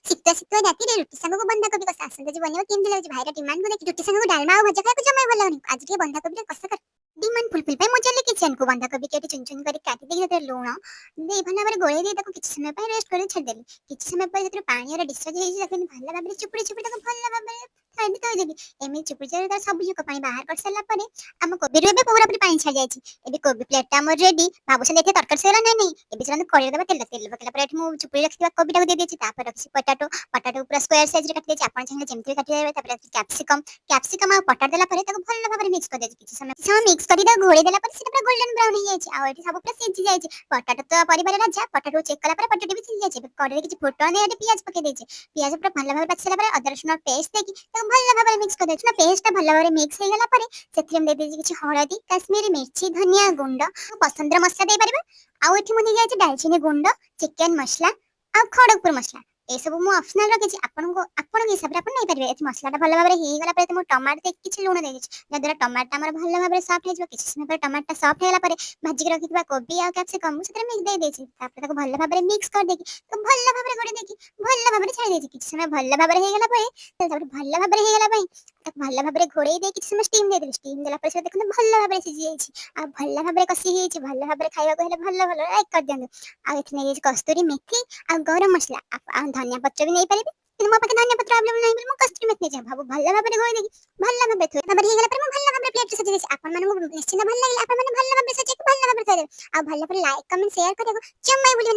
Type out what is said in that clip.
ଶୀତ ଶୀତ ରାତିରେ ରୁଟି ସାଙ୍ଗକୁ ବନ୍ଧାକୋବି କଷା। ଆସନ୍ତୁ ଆଜି ବନେଇବା। କେମିତି ଲାଗୁଛି ଭାଇର ଡିମାଣ୍ଡ ଦେଖି? ରୁଟି ସାଙ୍ଗକୁ ଡାଲମା ଆଉ ଭଜା ଖାଇବାକୁ ଜମା ଭଲ ଲାଗୁନି। ଆଜି ଟିକେ ବନ୍ଧାକୋବିର କଷା କର। ଡିମାଣ୍ଡ ଫୁଲଫିଲ୍ ପାଇଁ ମୁଁ ଚାଲିଲି କିଚେନକୁ। ବନ୍ଧାକୋବି ଏଠି ଚୁନ ଚୁନ କରି କାଟି ଦେଇକି, ସେଥିରେ ଲୁଣ ଦେଇ ଭଲ ଭାବରେ ଗୋଳେଇ ଦେଇ ତାକୁ କିଛି ସମୟ ପାଇଁ ରେଷ୍ଟ କରି ଛାଡ଼ିଦେଲି। କିଛି ସମୟ ପରେ ସେଥିରୁ ପାଣି ଡିସଚାର୍ଜ ହେଇଛି। ତାକୁ ଏମିତି ଭଲ ଭାବରେ ଚୁପୁଡ଼ି ଚୁପୁଡ଼ି ତାକୁ ଭଲ ଭାବରେ ଥୋଇଦେଲି ଥୋଇଦେଲି। ଏମିତି ଚୁପୁଡ଼ି ଚୁପୁଡ଼ି ତାର ସବୁ ଯାକ ପାଣି ବାହାର କରିସାରିଲା ପରେ ଆମ କୋବିରୁ ଏବେ ପୁରାପୁରି ପାଣି ଛାଡ଼ି ଯାଇଛି। ଏବେ କୋବି ପ୍ଲେଟଟା ଆମର ରେଡି। ଭାବୁଛନ୍ତି ଏଠି ତରକାରୀ ସରିଲା? ନାଇଁ ନାଇଁ, ଏବେ ଚାଲନ୍ତୁ କଡ଼େଇରେ ଦେବା ତେଲ। ତେଲ ପକେଇଲା ପରେ ଏଠି ମୁଁ ଚୁପୁଡ଼ି ରଖିଥିବା କୋବିଟାକୁ ଦେଇଦେଇଛି। ତାପରେ ରଖିଛି ପଟାଟୋ। ପଟାଟୋ ପୁରା ସ୍କୋୟାର ସାଇଜରେ କାଟି ଦେଇଛି। ଆପଣ ଚାହିଁଲେ ଯେମିତି ବି କାଟିଦେବେ। ତାପରେ କ୍ୟାପସିକମ୍। କ୍ୟାପସିକମ୍ ଆଉ ପଟାଟୋ ଦେଲା ପରେ ତାକୁ ଭଲ ଭାବରେ ମିକ୍ସ କରିଦେଇଛି। କିଛି ସମୟ ସମୟ ମିକ୍ସ କରି ତାକୁ ଘୋଡ଼େଇ ଦେଲା ପରେ ସେଟା ପୁରା ଗୋଲ୍ଡେନ ବ୍ରାଉନ ହେଇଯାଇଛି। ଆଉ ଏଠି ସବୁ ପୁରା ସିଝି ଯାଇଛି। ପଟାଟୋ ତ ପରିବାର ରାଜା। ପଟାଟୋ ଚେକ୍ କଲା ପରେ ପଟାଟୋ ବି ସିଝି ଯାଇଛି। ଏବେ କଡ଼େଇରେ କିଛି ଫୁଟଣ ଦେଇ ଏଠି ପିଆଜ ପକେଇ ଦେଇଛି। ପିଆଜ ପୁରା ଭଲ ଭାବରେ ପାଚି ସାରିଲା ପରେ ଅଦା ରସୁଣ ପେଷ୍ଟ ଦେଇକି ତାକୁ ଭଲ ଭାବରେ ମିକ୍ସ କରିଦେଇଛି। ପେଷ୍ଟଟା ଭଲ ଭାବରେ ମିକ୍ସ ହେଇଗଲା ପରେ ସେଥିରେ ମୁଁ ଦେଇଦେଇଛି କିଛି ହଳଦୀ, କାଶ୍ମୀରୀ ମିର୍ଚି, ଧନିଆ ଗୁଣ୍ଡ, ପସନ୍ଦର ମସଲା ଦେଇପାରିବେ। ଆଉ ଏଠି ମୁଁ ନେଇଯାଇଛି ଡାଲଚିନି ଗୁଣ୍ଡ, ଚିକେନ ମସଲା ଆଉ ଖଡ଼ଗପୁର ମସଲା। ଏସବୁ ମୁଁ ଅପସନାଲ ରଖିଛି। ଆପଣଙ୍କ ହିସାବରେ ଆପଣ ନେଇପାରିବେ। ଏଠି ମସଲାଟା ଭଲ ଭାବରେ ହେଇଗଲା ପରେ ମୁଁ ଟମାଟୋ ଦେଇକି କିଛି ଲୁଣ ଦେଇଦେଇଛି, ଯାହାଦ୍ୱାରା ଟମାଟୋ ଆମର ଭଲ ଭାବରେ ସଫ୍ଟ ହେଇଯିବ। କିଛି ସମୟ ପରେ ଟମାଟୋଟା ସଫ୍ଟ ହେଇଗଲା ପରେ ଭାଜିକି ରଖିଥିବା କୋବି ଆଉ କ୍ୟାପସିକମ୍ ମୁଁ ସେଥିରେ ମିକ୍ସ ଦେଇଦେଇଛି। ତାପରେ ତାକୁ ଭଲ ଭାବରେ ମିକ୍ସ କରିଦେଇକି, ତାକୁ ଭଲ ଭାବରେ ଗୋଳେଇ ଦେଇକି ଭଲ ଭାବରେ ଛାଡ଼ି ଦେଇଛି। କିଛି ସମୟ ଭଲ ଭାବରେ ହେଇଗଲା ପରେ, ତାପରେ ଭଲ ଭାବରେ ହେଇଗଲା ପାଇଁ ତାକୁ ଭଲ ଭାବରେ ଘୋଡ଼େଇ ଦେଇ କିଛି ସମୟ ଷ୍ଟିମ୍ ଦେଇଦେଲି। ଷ୍ଟିମ୍ ଦେଲା ପରେ ସେଟା ଦେଖନ୍ତୁ ଭଲ ଭାବରେ ସିଝି ଯାଇଛି ଆଉ ଭଲ ଭାବରେ କଷି ହେଇଯାଇଛି। ଭଲ ଭାବରେ ଖାଇବାକୁ ହେଲେ ଭଲ ଭଲ ଲାଇକ୍ କରିଦିଅନ୍ତୁ। ଆଉ ଏଠି ନେଇଯାଇଛି କସ୍ତୁରୀ ମେଥି ଆଉ ଗରମ ମସଲା ଆଉ ଧନିଆ ପତ୍ର ବି ନେଇପାରିବେ। କିନ୍ତୁ ମୋ ପାଖେ ଧନିଆ ପତ୍ର ଆଭେଲେବଲ୍ ନାହିଁ ବୋଲି ମୁଁ କସ୍ତୁରୀ ମେଥି ନେଇଛି। ଭାବୁ ଭଲ ଭାବରେ ଗୋଳେଇ ଦେଇକି ଭଲ ଭାବରେ ଥୋଇ ଭାବରେ ହେଇଗଲା ପରେ ମୁଁ ଭଲ ଭାବରେ ପ୍ଲେଟ୍ରେ ସଜେଇ ଦେଇଛି। ଆପଣମାନଙ୍କୁ ନିଶ୍ଚିନ୍ତ ଭଲ ଲାଗିଲେ ଆପଣମାନେ ଭଲ ଭାବରେ ସଜେଇକି ଭଲ ଭାବରେ ଥୋଇଦେବେ। ଆଉ ଭଲ ଭାବରେ ଲାଇକ୍, କମେଣ୍ଟ, ସେୟାର କରିବାକୁ ଜମା ବି ଭୁଲିବେନି।